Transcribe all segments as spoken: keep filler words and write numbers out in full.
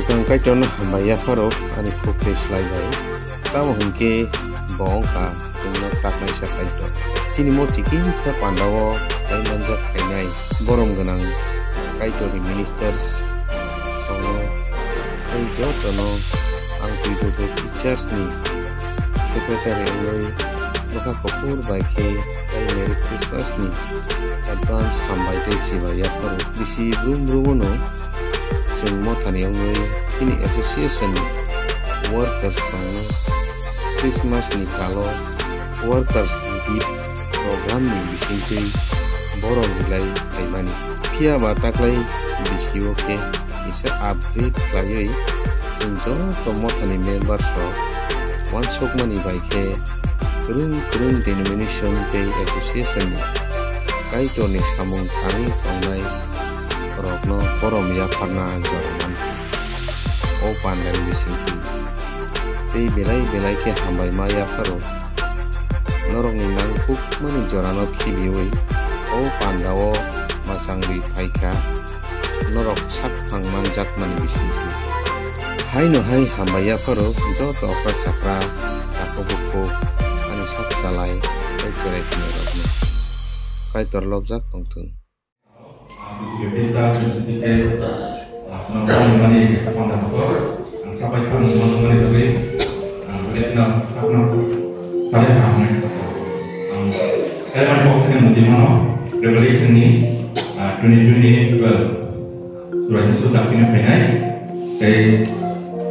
Swkang Kaitorno hambai yapharo ani khuk tei slai bai. Tamo hwn khe bo wng kha chwngno taknaisa Kaitor. Chini mo chikisa pandao tei manjak khainai borom gwnang Kaitorni ministers songno tei jotono ang P W P Church ni secretary wngwi bwkha kuphur bai khe tei Merry Christmas ni advance hambai tei chibai yapharo. Bisi brum brumono chwng mothani wngwi chini association ni workers rokno Christmas ni kalo workers gift program ni bisingtwi borom rilai phaimani. Phiya ba taklai bisio khe kisa upgrade khlaiwi chwng joto mothani members rok uansukmani bai khe kwrwng kwrwng denomination tei association ni Kaitorni samung thangwi tongnai rokno borom yapharna jora mankha o pandani bisingtwi. Tei belai belai khe hambai ma yapharo norokni nangkukmani jorano khibiwi o pandao mwchangwi phaikha norok sak phang manjakmani bisingtwi. Haino hai hambai yapharo joto okra chakra takhuk bukhuk ani sak chalai tei cherai khwnairokno Kaitor lobjak tongthung. Revelation ni, ah, twenty twenty twelve. Surai ni sudak kini phainai. Tei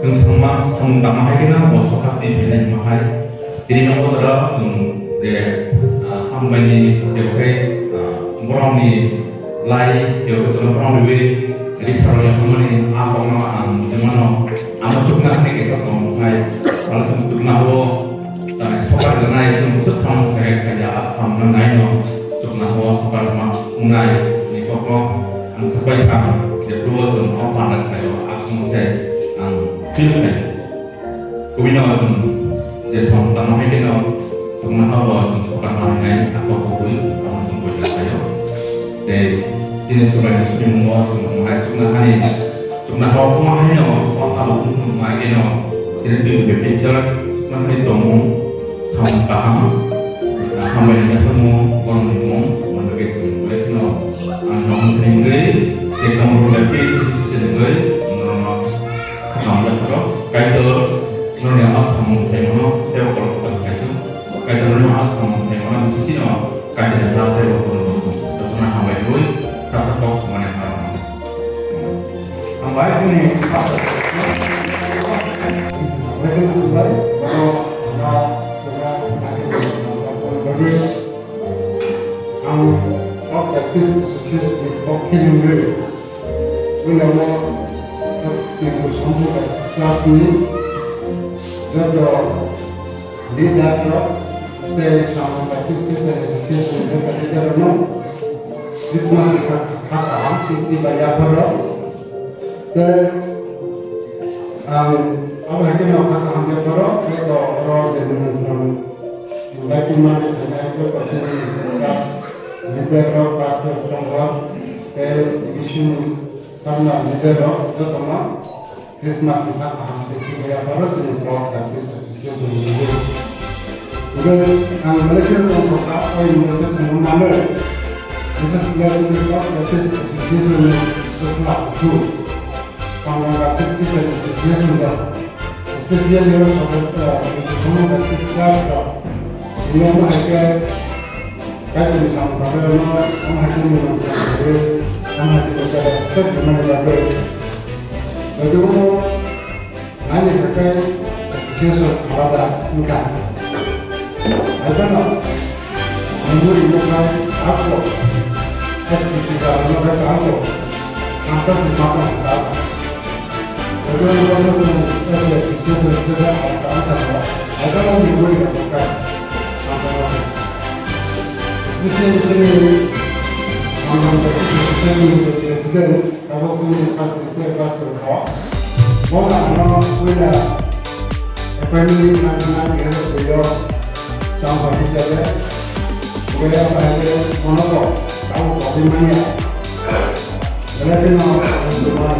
chwng sangma samung tangma hai khe no bo sokha twi phainai hwnma hai. Tini no o jora chwng je, ah, hambai ni tebo khe, ah, borok ni lai tebo khe chwng borok ni ri sarok ya hwnmani a kok no ang mujui mano. Amo chukna hwnwi kaisa tong wngnai. Alo chwng chukna o, ah, sokha rinai chwng bwswk samung khe khaija a samung no nai no chukna o sokha rwma wngnai ni kok no. Ang sabai kha je Probo chwng o panda khlaio, a kung se ang feel khai. Kubui no chwng je samung tangma hai khe no chwng na hao chwng sokar ma hinai a kok kubui tamo chwng poisa khlaio. Tei tini Subraiyung ni simi mungo chwng hai chwng na hani chwng na hao kuma hai no o abo kung kung ma khe no chini twi Baptist Church chwng na hani tongmung samung kaham. Hambai ni yaphangno borokni mung manjagwi chwng belai kheno ang nokni thani wngwi tei Kamoro Baptist Association wngwi norokno khakam yapharo. Kaitor norokni a samung thaimano tei borok kaisa Kaitor norokni a samung thaimano bisingtwino Kaitor ni ta tei borok borok jotono hambai rwui kha kha kok samani kha. Hambai chini pastor. Hambai chini hambai, borok, borok, borok, borok, borok, borok, ang Kok Baptist Association ni kok khe nungwi, wngwi amo Tripura Sambuda Church ni joto leader rok tei Sambuda Baptist Association ni joto leader rok no Christmas ni kha, kha kaham tei bai yapharo. Tei ang abo hai kheno kha kaham yapharo, tei kok oro je nimantron. Baiki mani thanai khe kochini leader rok, pastor rok, tei bisingni tamna leader rok jotono Christmas ni kha kaham tei chubaui yapharo chini Block Baptist Association ni. Hingke ang belai kheno tongthok kha, o ni belai kheno mano. Bwswk belai kheno Block Baptist Association ni sokla kuthu. Panglang Baptist Christian Association rok, especially o Sobo, ah, Sobo Baptist Church rok, bini omo hai khe Kaitorni samung tangwi rwno, omo hai khe mung tangwi, omo hai khe mung tangwi, respect rwmani bagwi. Bai khe omo naini bagwi association alada wngkha. Hai phano Mungwi rwkha ako, S P P ba rwkha ako, ang ta si mata mata. Rwkha rwkha rwkha, S P P ba rwkha ako, ang ta si mata mata. Rwkha rwkha mungwi rwkha. Ang ta mata. Sini sini, ang ta sini sini, sini sini. Tabuk chini first step first step kho. Bono ano puila appointment nang nang khe twiyo chong kho hingkhe. Khe bai khe bono kho tabuk kho himani ya. Belai kheno ang tumai.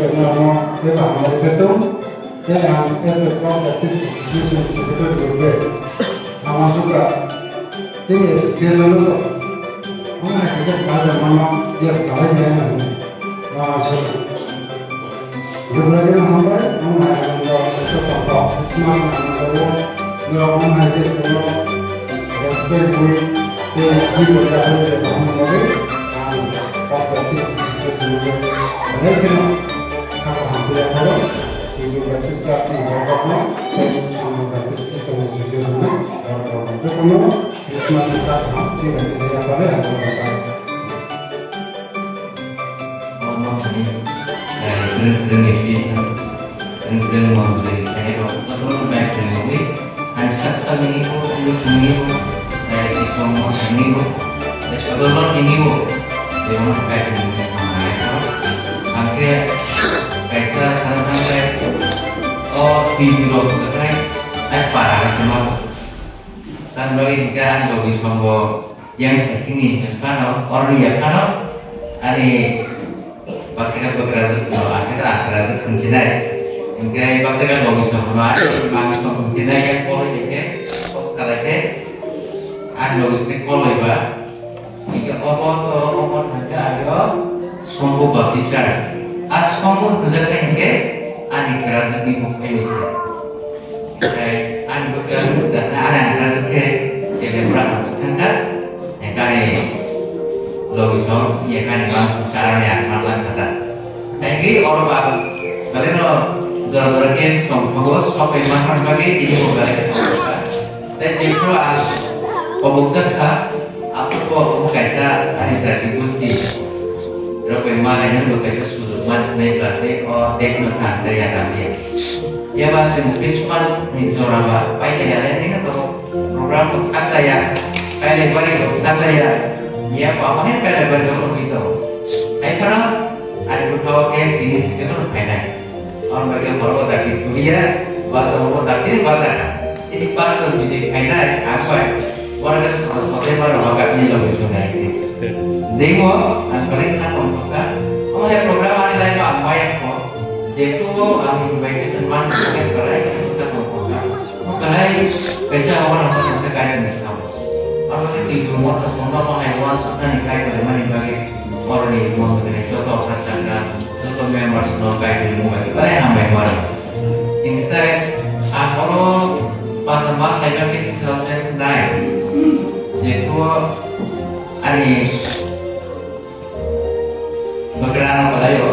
khe norokno tei hambai khe tong. Tei ang as a Block Baptist Association Secretary rwgwi Ama Sukha tei association no wng hai kisa kaisa mano yes kahai ya. Rwgwi hambai wng hai ang Christmas ang norok wng hai khe Respect week tei bui bo jaga je bahai mani ang kok kok si kok kok belai kheno kha kaham khe yapharo. Hindu Baptist Church ni borok rok no tei Anglo Baptist Church ni sujud rok no borok rok no joto no Christmas ni kha kaham khe bai khe yapharo ang borok rok. Omo tini, eh, kwrwng kwrwng ni phi, kwrwng kwrwng mondoli khainai rok, jotono bai kwrwng wngwi, ani sak sak nini bo, wngwi tongwi bo, eh, Iswar mo tini bo, eh, sodor no tini bo, je omo bai kwrwng wngwi thangnai rok. Hwnkhe kaisa sana thangkhe, o twi rok kwthai, ai para se ma. Tamni bagwi hwnkhe ani logi songo yang sini phano, oroni ya phano, ani baksa khe bwkrajwk no, ang khe ta bwkrajwk songsinai. Hwnkhe baksa khe logi songo no, ani logi songo songsinai, yang koloi khe, kok salai khe, ani logi sini koloi ba. Hingke obo to omo thangkhe ayo Sombu Baptist Church. A Sombu hwnjaknai hingke ani graduate ni buphai ni se. Tei ani buphai ni buphai na ani ani graduate khe kele bura hamsuk thangkha. Hingke ani logi song ye kani bang sung karani ang ma lang kha ta. Thank you, oro ba, baleno jora jora khe tongthogo, sopai manna bagwi tini bo belai khe tongthoka. Tei jephru ang kobokjak kha, aphuru bo omo kaisa ani jati gosti rok bai ma haino bo kaisa sujok ma sinai ba tei o date no kha ang tei ya kamiya. Phiya ba chwng Christmas ni jora ba pailai ya le nini to program bo khaklaiya, pailai bari bo khaklaiya, miya bo amo hai pailai bari bo wngwi tongo. Hai phano ani bwkha o khe tini site phano phainai. Amo bai khe borok bo dakti tuliya, basa bo dakti basa kha. Ini pastor bini khainai ang bai borok khe somo sote ma roma kha bini logi sunai. Jengmo ang bari kha tong kha. Omo hai program ani lai ba ang bai kho. Jephru ang invitation man khe berai kha tong kha. Omo belai kaisa omo rok kaisa guidance kha. Aro khe twi tongmo to songno bo hai uansuknani kaitor mani bagwi oroni mondoli joto kha saka, joto members no kaitor mung bai belai hambai mano. Hingke ang oro patama khaina khe two thousand nine. Jephru ani Bwkrano bwlaio,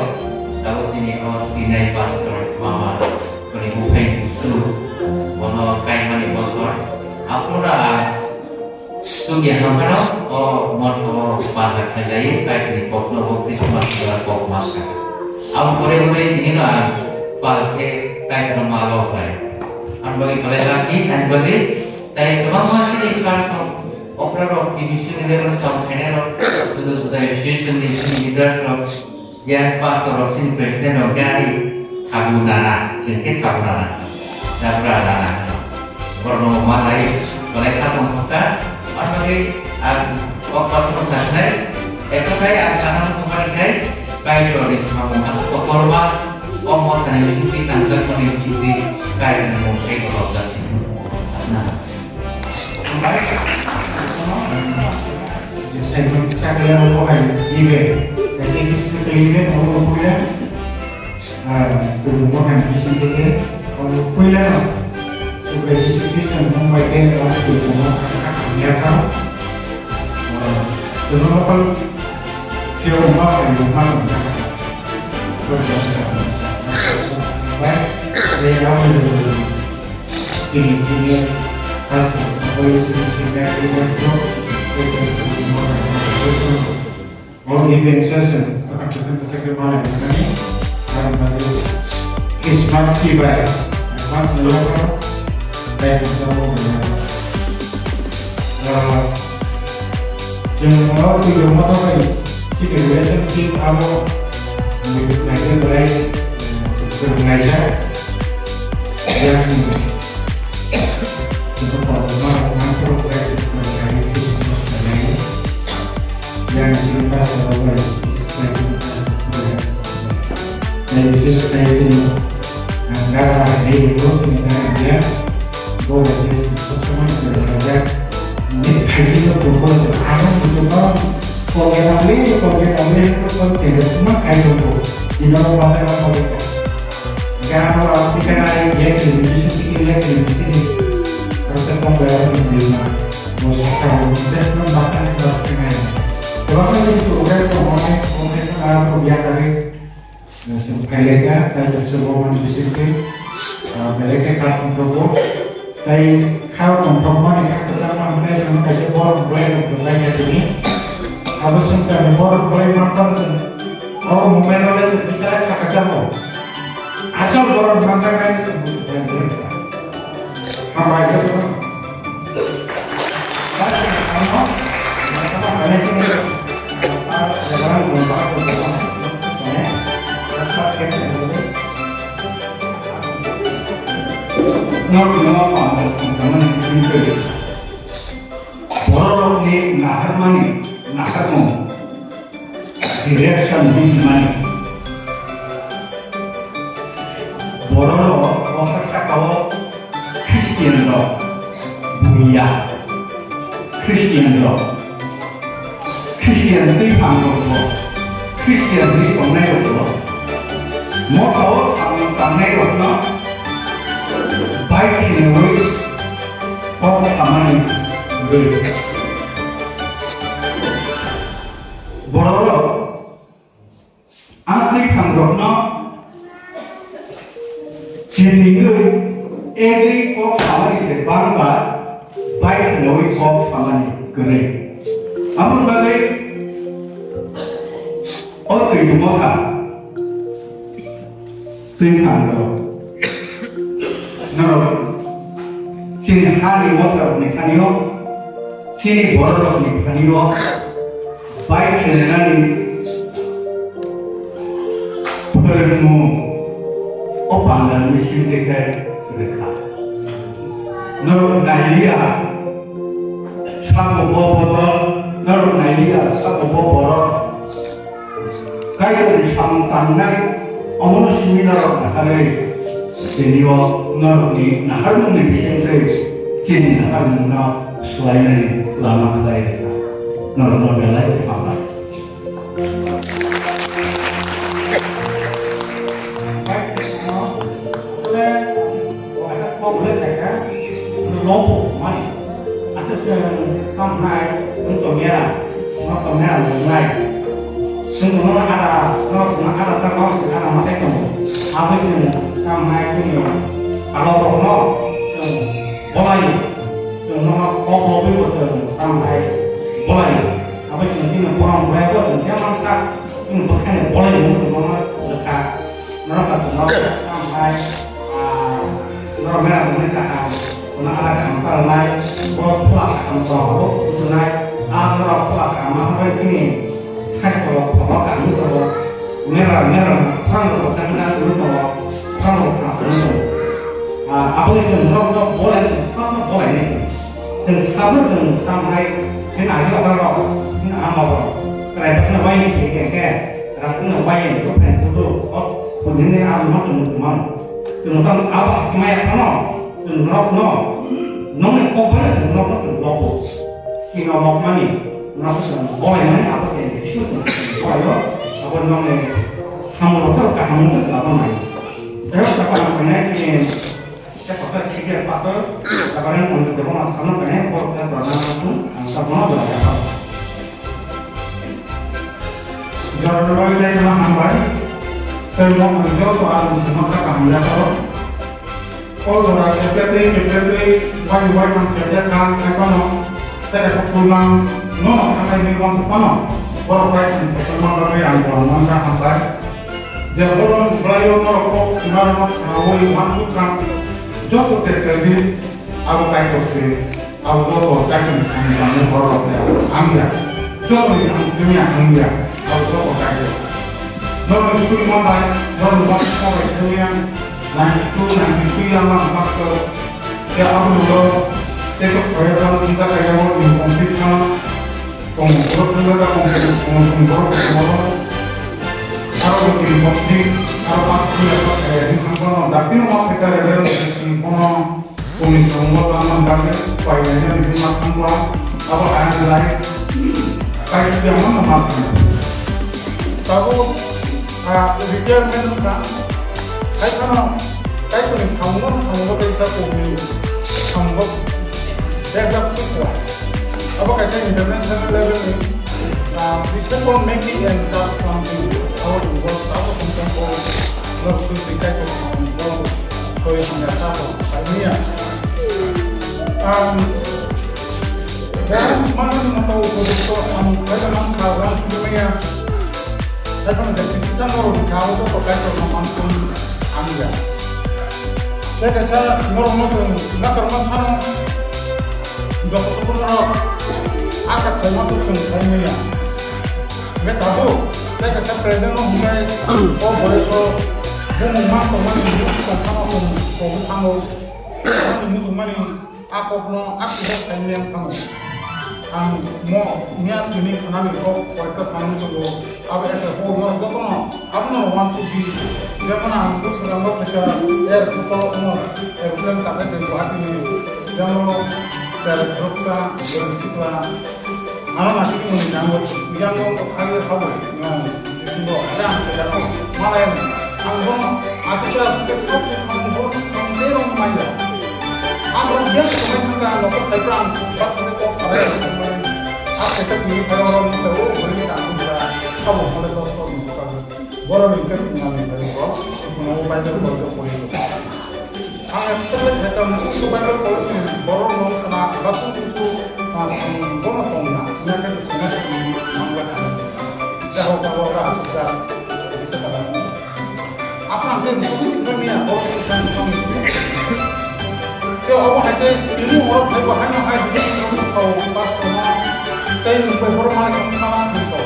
tabuk chini o twinai pastor mama, boni buphai ni bwswk, bono kaimani bosor. Aphuru a chukya nokphano o motho o panda khlailai, Kaitorni kokno bo Christmas jora kok masa. Abo pore pore tini no ang pal khe Kaitorno malo khlai. Ang bagwi belai lucky, ang bagwi Tai kwbangma chini church rok, okra rok, T B C ni level rok, khainai rok, juda juda association ni chini leaders rok, yang pastor rok, chini president rok, gari thabu nana, chini khe thabu nana, dabra nana, borok rok ma lai, belai kha tong kha, aro bagwi ang kok pastor rok saknai, ekho khai ang sana tongmani khai, Kaitor ni samung aswk kotorma, o mothani bisingtwi tangjakmani bisingtwi Kaitor ni mung tei kotorjak. Asna. Second, second level ko hai event. Kaisa physical event, omo puila, ah, kubun ko hai bising teke, omo puila no. Subrai Jisu Kristo ni mung bai tei omo kubun ko hai kha khamya kha. Ah, Chwng local field ma phaio ma tong kha. Tini tini hal sa, all event session, after session, second one, Christmas tea by, Christmas local, by, Chwng o twi rwma tongwi chini relationship abo naikhe belai, eh, kwrwnglaijak. Yang chwngno koktwma rok manthogo belai kwrwnglaio, yang chini pastor rok bai naikhe naikhe. Ang gana hai ringo, tini gana dia. Bo hai je sob somoi berajak. Ni thaiji no propose, ano butuh bang, koge namli, koge namli, ko ko tene kuma kai ko. Ino bata na koge. Gana wa kita nai, ye ke ni sisi ke ye ke ni sisi. Rasa kong bayar ni lima. Bo sasa, just no bata na bata na. Kalau kan itu udah ko mo ko mo ko biar dari. Chwng phailai kha, tai chwng bo mani bisingtwi, ah, belai khe kha tongthokgo. Tai kha tongthokmani kha kwchangma hwnkhe chwng kaisa borok belai rok belai kha tini. Abo swngcharni borok belai manthar chwng. O mobile-o le chwng bichara kha kwchangma. Asol borok manthar kha chwng belai belai kha. Hambai khe. Bororokni naharmani naharmung. Direction hwnmani. Bororok o sakao Christian rok buya. Christian rok. Christian twi phangrokbo. Christian twi tongnairokbo. Motao samung tangnairokno bai khinaui kok samani rwi. Bororok ang twi phangrokno chirigwi egwi kok samani se bangba bai khnaui kok samani kwrwi. Aboni bagwi o twi motha twi phangrok norok chini hani motharokni thanio chini bororokni thanio bai khenani phwrwngmung o pandalni simi khe rwkha. Norok nailiya sabo bo bodol, norok nailiya sabo bo borok. Kaitorni samung tangnai omono simi norok naharwi, tini o norokni naharmungni bisingtwi chini naharmungno swlainani lama khlai rwkha. Norokno belai hambai. Lobo mani. Ate se tam nai, tam to mera, no to mera lo nai. Sung no ada, no na ada ta no ada ma sai to. Abo ni tam nai sung no. Alo ro no. Bolai. Sung no ko ko bi ko sung tam nai. Bolai. Abo sung sing no porong bolai ko sung ya man sa. Sung ko kan bolai no sung no ka. Norok ka norok kaham hai, ah, norok mera tongmani kaham. Kono ada kaham ta rwnai, borok phola kaham rok bo kutunai, ah, norok phola kaham ma sabai chini saisto rok phola kaham ni rok mera, mera phang rok sa na suru tongo, phang rok khna suru tongo. Ah, abo ni chwng norok no bolai, norok no bolai ni chwng. Chwng sabo chwng tamo hai, chini agi okra rok, chini ama rok, chwrai bwsano bai ni khe khe khe. Rachung no bai ni to phen to to, o, pudin ni ang ma chwng tuma. Chwng tang abo hakmai phano, chwng norok no, nong ni kok bai chwng norok no chwng lobo. Kino mok mani, norok chwng bolai mani abo khe ni, su chwng bolai o, abo nong ni, samung rok to kaham no chwng abo nai. Jero sa pa nang nai ni, Khe kotor sikhe pator, tabareng pondit debo ma sakno kene, borok khe borok nang sung, ang sakno borok khe. Royal Day no hambai. Tei mo ang joto ang sumaka kaham ya karo. O jora kepletwi kepletwi wai wai ang keplek kha, ekhano tei kaisa program no hatai ni wng phano borok bai ang sumaka bai ang borok man ka hambai. Je borok bai o norok kok sima rok khawi wng kha joto kepletwi. Abo Kaitor se, abo joto Kaitor ni samung tangmani borok rok ya, ang ya. Joto ni ang simi ya, ang ya. Abo joto Kaitor. Norok ni suri manai, norok ni baksa bai simi ya, ninety two, ninety three ya ma baksa. Ya abo ni ro, tei ko khoya ro, tungka kaya ro, ni complete kha. Kong borok tungka ka kong, kong, kong borok kong borok. Aro ni complete, aro baksa ya, baksa ya, ni kang kono, dakti no ma kita ya, ni kono. Kuni tongo tangma dagwi painani hwnma thangba, abo ang lai paitiyangma nangma thangma. Tabuk, ah, retirement wngkha, hai phano Kaitorni samungno samungno teisa kumi samungno berjak phikha. Abo kaisa international level ni, ah, December maybe and something, abo ni world cup something ko, no, Kaitor samungno koi samungno. Ang, dan mana ni mata ukur ko ang kaya mang kawan punya. Saya kan jadi sisa nor di kau tu pakai tu mang pun ang ya. Saya kasa nor nor tu nak rumah sana. Joko tu nor asa kau masuk sini kau ni ya. Be tabu, saya kasa president nor mulai oh boleh so. Dia memang kau mana ni kau sama kau kau tahu. Kau ni musuh mana? A kokno a kisa saimani ang thango. Ang mo miya tini khanani kok porikha sanani muchungo. Abo ese hor no jotono abono wansukdi. Jemon ang bwskango khaisa airport o wngkha, airplane kaisa tei Guwahati ni. Jemon Cherep Ruksa, Jori Sikla, ano nasik ni mung ni nango, yango kok khawi habo. Bisingo, ada ang kaya no, malai ang, ang bono, asukya asukya sab ni khamung bono, ang berong maya. Ang rong biya khamai thangka, ang nokok khaipra ang, sab sab kok salai ang, ang kaisa tini khairong rong ni tao, beri sa ang bera, sabo hole dos kok ni bera. Borok ni khe thwngmani khe borok, thwngmani Bible borok khe pori. Ang actually khe tamo Bible college ni borok no khna, basing kisu, ah, bono tongna, na khe thwngna thwngmani mangla thangna. Jaho jaho ra asukjak, bisa kala. Apa ang khe thwngmani thwngmani borok ni thwngmani. Tei obo hai khe tini borok phai bo haino hai bini borok no sao, pas tongma, tei nwng bai borok mani khe thangma thangkho.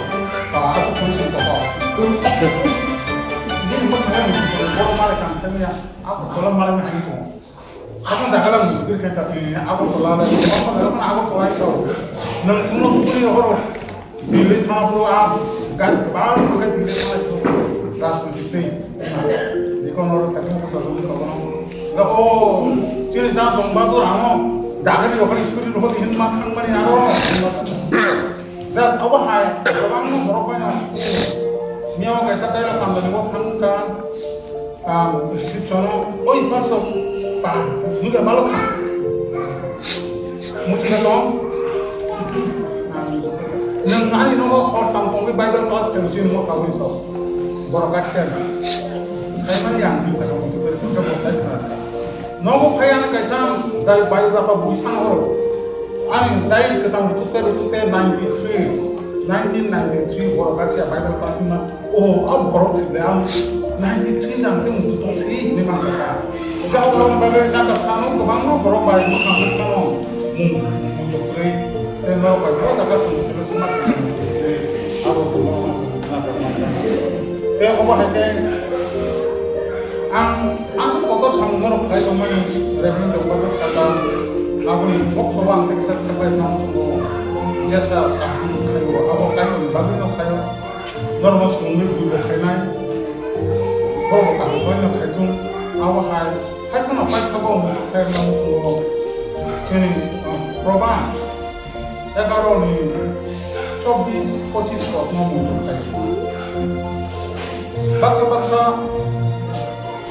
Ah, asuk thangsi tongkho. Bini bo thangma borok mani khe thangmani, Agartala mani khe thangkho. Abo jaga lang mujugir khe chapni, Agartala le, obo jaga mani Agartala sao. Nwng chwngno sukri horo. Delhi thangphuru a gari kwbang khe Delhi thangphuru rajniti twi. Dikon oro thangma bwsa jodi thogono. Ga o chini ja tong ba do amo dagari rokani suri rokani hinma thangmani aro. Ja obo hai kwbangno borok bai na. Miyao kaisa taila kamdani bo thangkha. Ang sip sono, oi, pastor, pa, juga balok. Muchina tong. Nang ani nogo hor tang tong Bible class kan sini mo kawin so. Borok kasih kan. Saya mani yang bisa kamu tuh, itu mau saya kan. Nogo kaya kaisa dai Bible apa bui sang horo. Ani dai kesang tutte tutte ninety three, nineteen ninety three borok kasih Bible class ma. Oh, a borok si le ang ninety three nang te mutu tong si hinwi man kha. Jao lang bagwi naka sano kwbangno borok bai mwkhang bai tongno mung mung tongwi tei norok bai bo jaga chwng tongwi chwng ma tongwi abo kwbangno chwng tongna tongma kha. Tei obo hai khe ang aswk kotor samung norok khlai tongmani Reverend Dr. Kata aboni boksobo ang tei kisa thangbai tong jesa kaham khaio abo kainwi bagwino khaio. Norok swrwngwi bui bo khainai. Borok kaham khlaino khai thung. Abo hai, hai phano paithago muchung khairokma muchungo. Chini, um, Proba egaro ni chobbish, pochish kodno muchung khai. Baksa baksa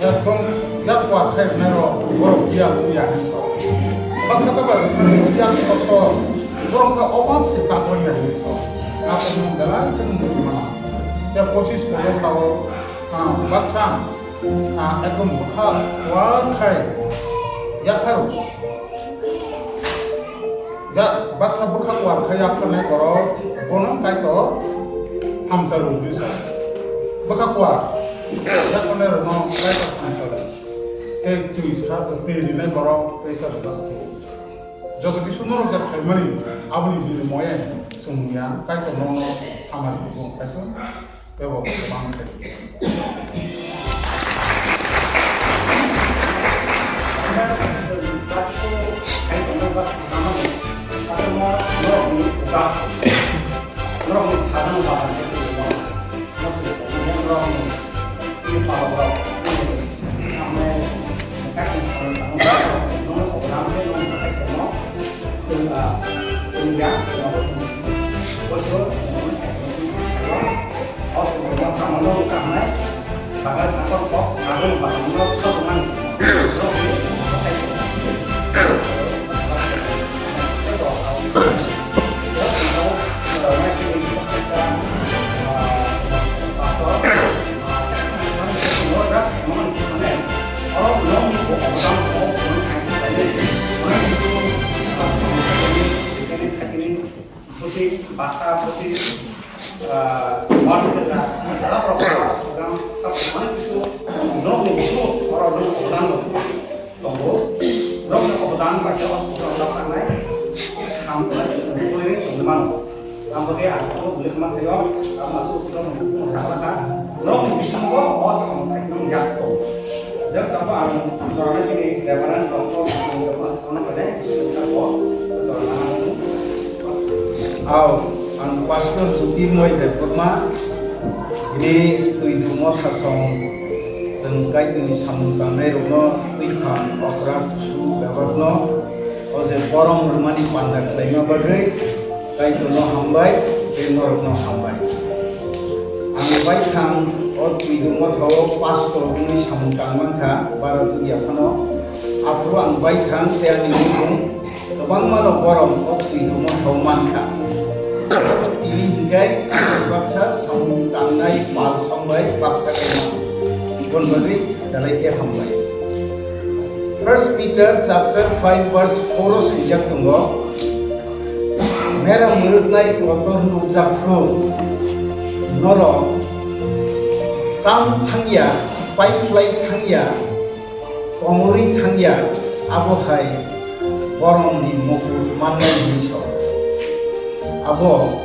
Ekdom yak kuat khai nairo borok biya buya hinwi sao. Baksa khe ba yak kotor borok khe obam se taboi ya hinwi sao. Ako nwng belai khe nwng buji mano. Ya pochis koro sao, ah, baksa, ah, ekdom bwkha kuar khai yapharo. Ya baksa bwkha kuar khai yapharnai borok bono Kaitor hamcharo hinwi sa. Bwkha kuar yapharnai rokno Kaitor hamcharo. Tei twi sa, twi rinai borok tei sa rwjak se. Joto kisu norok je phaimani, aboni bini moye chwng ya, Kaitor nono hamari kubo Kaitor, tebo kwbang khe. Bwtwi basa bwtwi, ah, mor kisa, ah, program sab mane kisu nokni bisingo oro nung obodan rok tongo. Nokni obodan bai khe o program rok tangnai ham khlai tongwi tongwi mano. Ang bo khe ang bo bulik man thaio, ang asuk program nung sakha. Nokni bisingo o samung khai nung yak tongo. Jab tamo ang jorana sini Reverend Doctor Ang Pastor Jyotimoy Debbarma, bini twi dumo thasong, chwng Kaitorni samung tangnai rokno twi phan okra kusu bebakno, o je borom rwmani panda khlaima bagwi Kaitorno hambai, tei norokno hambai. Ang baithang o twi dumo thao pastor wngwi samung tang mankha, bara dugya phano. Aphuru ang baithang tei ani bumung kwbangmano borom o twi dumo thao mankha. Tini hinkhe baksa samung tangnai pal songbai baksa khe mano. Bon bagwi belai khe hambai. First Peter chapter five verse four o swijak tongo, "Mera mwrwknai kotor nukjak phuru norok cham thangya, paiphlai thangya, komorwi thangya, abo hai boromni mukut mannai hinwi sa." Abo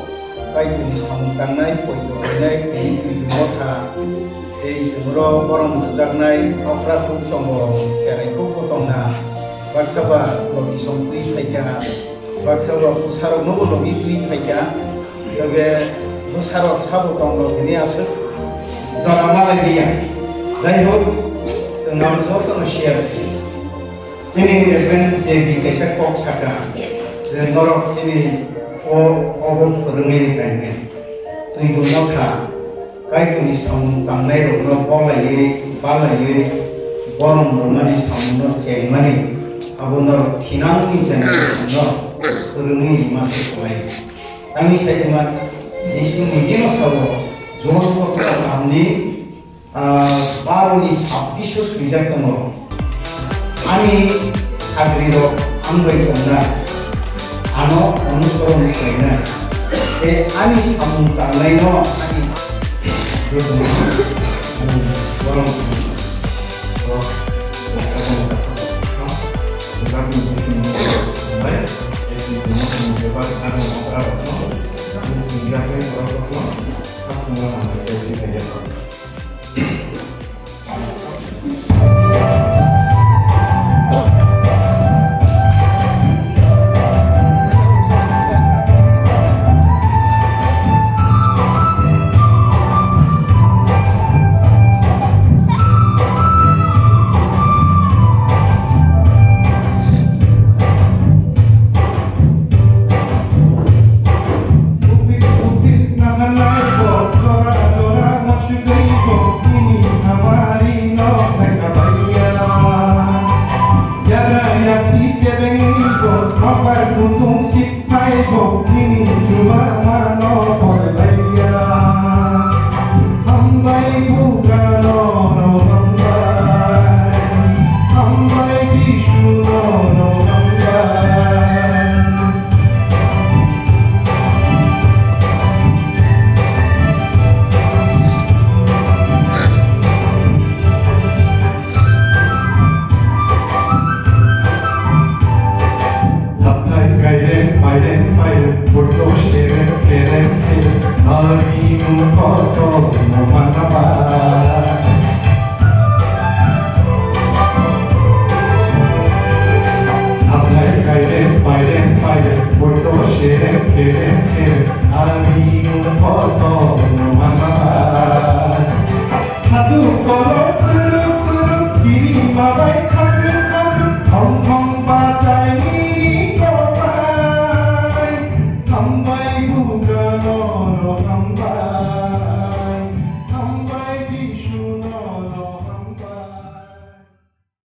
Kaitorni samung tangnai, poito khainai, tei twi motha, tei chwngno borom rwjaknai, okra kuk tongo, cherai kuk bo tongna, baksa ba logi song twi phaikha, baksa ba bwsarokno bo logi twi phaikha, loge bwsarok sabo tongo hwnwi aswk jora malai liya. Jai hok, chwng abo jotono share khaio. Chini Reverend J B kaisa kok saka, je norok chini o, obo phwrwngwi rwkha hwnwi. Twi dungno tha, Kaitorni samung tangnairokno bolaiwi, balaiwi, borom rwmani samungno chengmani, abo norok thinangni generation-no phwrwngwi rwma se kwlai. Tangwi sai tongma Jisu nijino sao, John kotor kamni Ah, baroni sabbiso swijak tongo. Ani sagrirok ang bai tongnai, ano onusoron khlainai, tei ani samung tangnaino ani borok